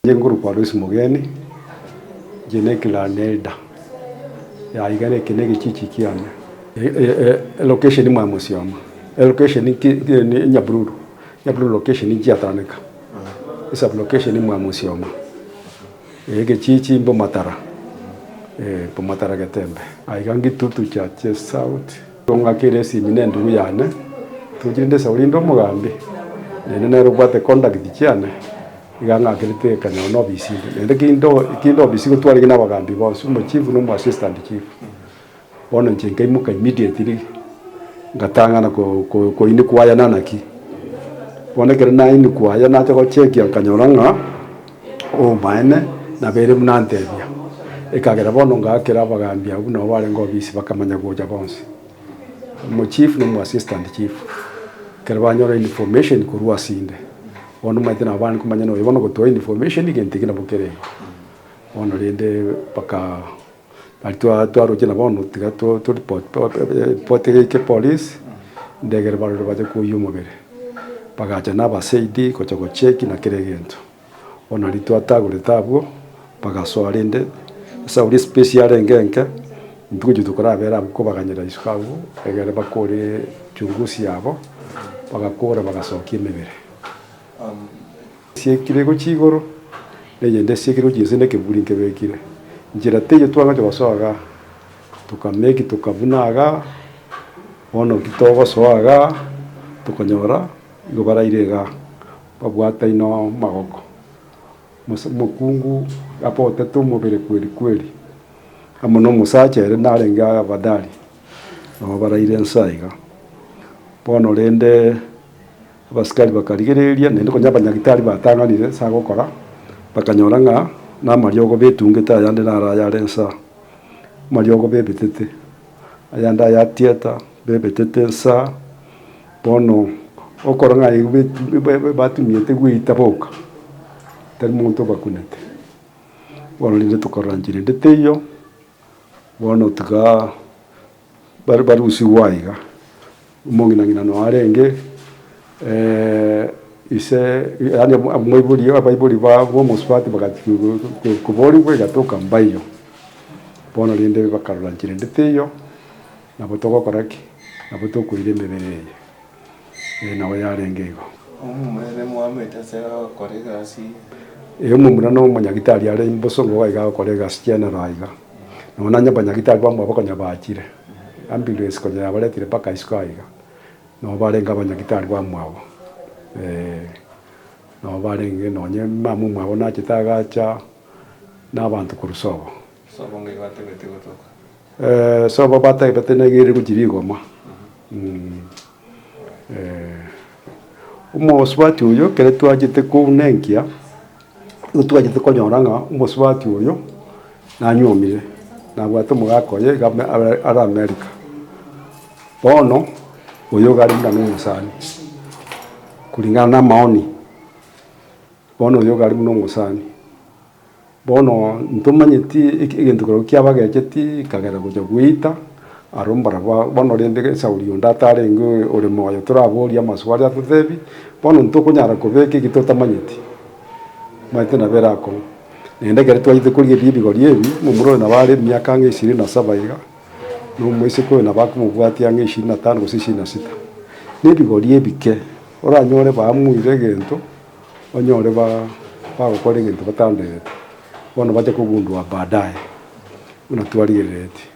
Inche nkorokwa Alois Mogeni, inche ne clan elder, yaya iga eke ne egechichi kiane. Elocation mwa Mosioma, elocation ki ki Nyabururu, Nyabururu location nchiataneka, esub location mwa Mosioma, egechichi Mbomatara, Mbomatara Getembe. Aiga Ngitutu Church South. Tong'akere esimi na endugu yane, tochire nde esauri inde omogambi, naende nere obwate contact chiane, iga ang'akerete ekanyora na ofisi inde. Naende kinde kinde ofisi igo twarenge na abagambi bonsi, omochief na omo assistant chief. Bono inche nkaimoka immediately, ngatang'ana ko- ko- koinikwayana naki. Bono ekero nainikwaya nacha gochekia nkanyora ng'a obomaene nabeire buna antebia. Ekagera bono ngaakera abagambi abwo nabo barenge ofisi bakamanya gocha bonsi, omochief na omo assistant chief, ekero banyora information korwa asinde, bono omanyete nabo barenge komanya noyo bono ogotoa information egento eke nabo kere igo. Bono rende baka Nari twaroche na bono tiga to report geike police, ndegere barore bache koiywa omobere. Bagacha na abasaidi gocha gocheck na kera egento. Bono nario twatagorete abwo, bagasoa rende, esauri espace yarenge enke, intwe gochia tokorabera abwo kobaganyera isiko abwo, egere bakore uchunguzi yabo, bagakora bagasokia emebere. Esiekire gochia igoro, na eyende esiekire gochia inse na ekeburi nkebekire. Nchera teiyo twagocha gosoa igaa, tokameki tokabuna igaa, bono ki togosoa igaa, tokanyora igo baraire igaa, babwataine amagoko. Mose omokungu abotete omobere kweri kweri, amo na omosacha ere narenge afadhali, nabo baraire inse aiga. Bono rende. Abasikari bakarigereria, naende konya abanyagitari batang'anire ase agokora, bakanyora ng'a namariogo betungete ayande naro ayare nsa, amariogo bebetete, ayande ayatieta bebetete nsa, bono okora ng'a igo batumiete goita boka, tari monto obakunete. Bono rende tokarora nchera ende teiyo, bono tiga bare barusigwe aiga. Omong'ina ng'ina noyo arenge ise yaani omoibori abaibori ba omosubati bagachia koborigwa egatoka mbaiyo. Bono rende bakarora nchera ende teiyo, nabo togokora ki? Nabo tokoira emebere eye. Eye nabo yarenge igo. Omomura ere mwamete ase agokora egasi. Ee omomura na omonyagitari are bosongo iga agokora egasi general aiga. Nonya nonye abanyagitari bamwabo konya bachire, ambulance konya yabaretire mpaka isiko aiga, nabo barenge abanyagitari bamwabo nabo barenge nonye mama omwabo nachete agacha, na abanto korwa sobo. Sobo ng'ai batebete gotoka? Sobo batebete nigo ere gochia rigoma. Omosubati oyo ekero twachete kouna enkia, nigo twachete konyora ng'a omosubati oyo nanyuomire, nabwate omogaka oye iga are America. Bono, oyo iga are buna na omosani, kulingana na amaoni, bono oyo iga are buna omosani. Bono ntomanyeti egento kerokio kiabagecheti kagera gocha goita aro mbarabwo bono rende esauri onde atarenge ore moyo toraborie amaswali atotebi, bono ntokonyara kobeka eki totamanyeti, omanyete nabo ere akong'u. Naende ekero twachete korigereria ebigori ebi, omomura oyo nabo are emiaka ang'e ishirini na saba iga, na omoiseke oyo nabo akomobwatia ang'e ishirini na tano gose ishirini na sita. Na ebigori ebike, oranyore baamuire egento. Onyore bagokora egento batanderete, bono bache kogundua baadaye buna twarigereretie.